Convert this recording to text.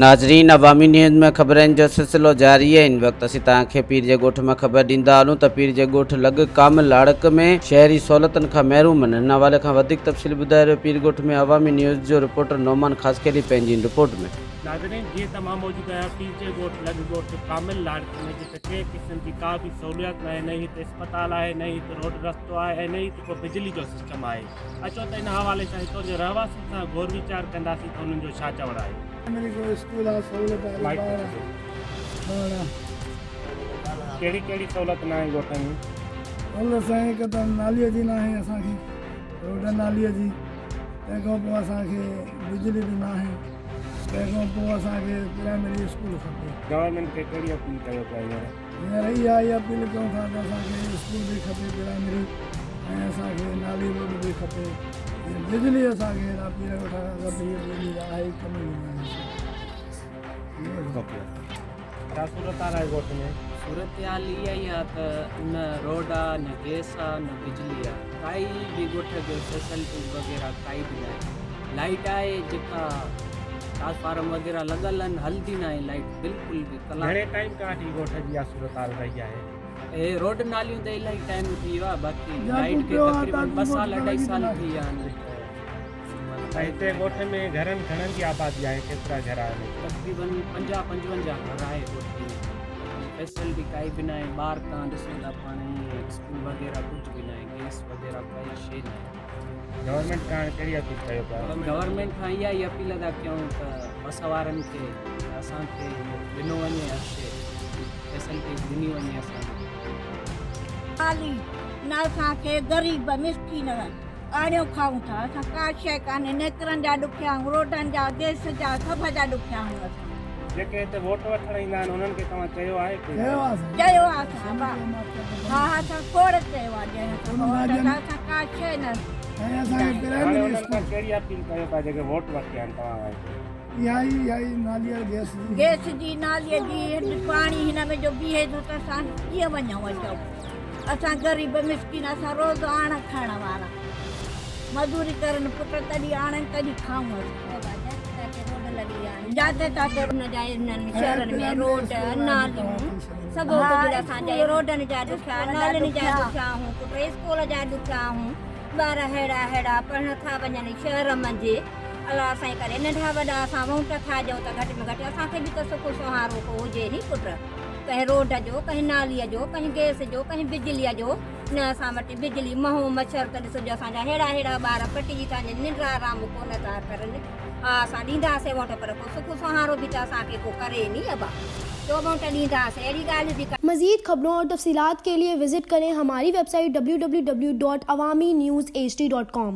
ناظرين عوامي نيوز ۾ خبرن جو سلسلو جاري آهي هن وقت اسين توهان کي پير جي ڳوٺ مان خبر ڏيندا هلون ته پير جي ڳوٺ لڳ ڪامل لاڙڪ ۾ شهري سهولتن کان محروم آهن هن حوالي کان وڌيڪ تفصيل ٻڌائي رهيو پير ڳوٺ ۾ عوامي نيوز جو رپورٽر نعمان خاصخيلي پنهنجي هن رپورٽ ۾. ناظرين جيئن ته مان موجود آهيان پير جي ڳوٺ لڳ ڳوٺ ڪامل لاڙڪ ۾ جتي ڪنهن قسم جي ڪا به سهوليت ناهي نه ئي هتي اسپتال آهي نه ئي هتي روڊ رستو آهي ۽ نه ئي هتي ڪو بجلي جو سسٽم آهي اچو ته ان حوالي سان هتان جي رهواسين سان غور ويچار ڪنداسين ته انهن جو ڇا چوڻ آهي. پرائمري ڪو اسڪول آ سهولت آ مائيڪ ٻار ٻار آ. ڪهڙي ڪهڙي سهولت ناهي ڳوٺ ۾؟ سهولت سائين هڪ ته نالي جي ناهي اسان کي روڊ نالي جي تنهن کان پوء اسان کي بجلي به ناهي تنهن کان پوء اسان کي پرائمري اسڪول کپي. گورنمينٽ کي ڪهڙي اپيل ڪيو پيا هينئر؟ هينئر اها ئي اپيل ڪيون ٿا ته اسان کي اسڪول به کپي پرائمري ۽ اسان کي نالي روڊ به کپي ۽ بجلي اسان کي هيڏا پير ڳوٺ کان کپي هي بجلي ته آهي ئي ڪم ئي نه آهي. ڇا صورتحال آهي ڳوٺ ۾؟ صورتحال اها ئي آهي ته نه روڊ آ نه گئس آ نه بجلي آ ڪائي به ڳوٺ کي فيسلٽيز وغيره ڪائي به ناهي لائيٽ آهي جيڪا ٽرانسفارم وغيره لڳل آهن هلندي ناهي لائيٽ بلڪل به ڪلاڪ گهڻي ٽائيم کان وٺي ڳوٺ جي اها صورتحال رهي آهي؟ هي روڊ ناليون ته الاهي ٽائيم ٿي ويو آهي باقي لائيٽ کي تقريبن ٻه سال اڍائي سال ٿي ويا آهن. ۽ هتي ڳوٺ ۾ گهرن گهڻن جي آبادي آهي ڪيترا گهر آهن هتي؟ تقريبن 50 55 گهر آهي ڳوٺ ۾ فيسلٽي ڪائي به ناهي ٻار تان ڏسو ٿا پاڻ ائين اسڪول وغيره ڪجهه به ناهي گئس وغيره ڪائي شي ناهي. گورنمينٽ کان هاڻي ڪهڙي اپيل ڪيو پيا؟ گورنمينٽ کان اها ئي اپيل ٿا ڪيون ته بس وارن کي اسان کي اهو ڏنو وڃي هر شي فيسلٽيز ڏني وڃي اسان کي. خالي نه اسان کي غريب مسڪين آڻيو کائون ٿا اسان ڪا شيء ڪانهي نيڪرن جا ڏکيا آهيون روڊن جا گئس جا سڀ جا ڏکيا آهيون اسان. جيڪي هتي ووٽ وٺڻ ايندا آهن انهن کي توهان چيو آهي ڪي؟ چيو آهي سائين. چيو آهي اسان با ها ها اسان کوڙ چيو آهي جنهن اسان ووٽ ته اسان ڪا شيء نه سائين اسان کي هاڻي پرائمري انهن کان اسڪول. ڪهڙي اپيل ڪيو پيا جيڪي ووٽ وٺي آيا آهن توهان کان هتي؟ اها ئي اها ئي نالي واري گئس جي. گئس جي نالي جي پاڻي هن ۾ جو بيهي ٿو ته اسان ڪيئن وڃون اچون. اسان غريب مسڪين اسان روز آڻ کائڻ وارا مزوري ڪرن پٽ تڏهن آڻن تڏهن کائون اسان جاتي تاتي ان جا انهن شهرن ۾ روڊ ناليون سڀ ڪجهه اسان جا روڊن جا ڏکيا نالين جا ڏکيا هون پٽ اسڪول جا ڏکيا هون ٻار ههڙا ههڙا پڙهڻ ٿا وڃن شهر منجهه الله سائين ڪري ننڍا وڏا اسان وونٽ ٿا ڏيون ته گهٽ ۾ گهٽ اسان کي به ته سک سهارو ڪو هجي ني پٽ ڪنهن روڊ جو، ڪنهن ناليء جو، ڪنهن گئس جو، ڪنهن بجليء جو، نه اسان وٽ بجلي، مهون مڇر ته ڏسجو اسان جا ههڙا ههڙا ٻار پٽجي ٿا وڃن، ننڊ آرام ڪونه ٿا ڪرن. ها اسان ڏينداسين ووٽ پر ڪو سک سهارو به ته اسان کي ڪو ڪري ني ابا. ڇو ووٽ ڏينداسين اهڙي ڳالهه به ڪا. مزيد خبرون اور تفصيلات کے لئے وزٽ کریں ہماری ویب سائٹ www.awamiNewsHD.com.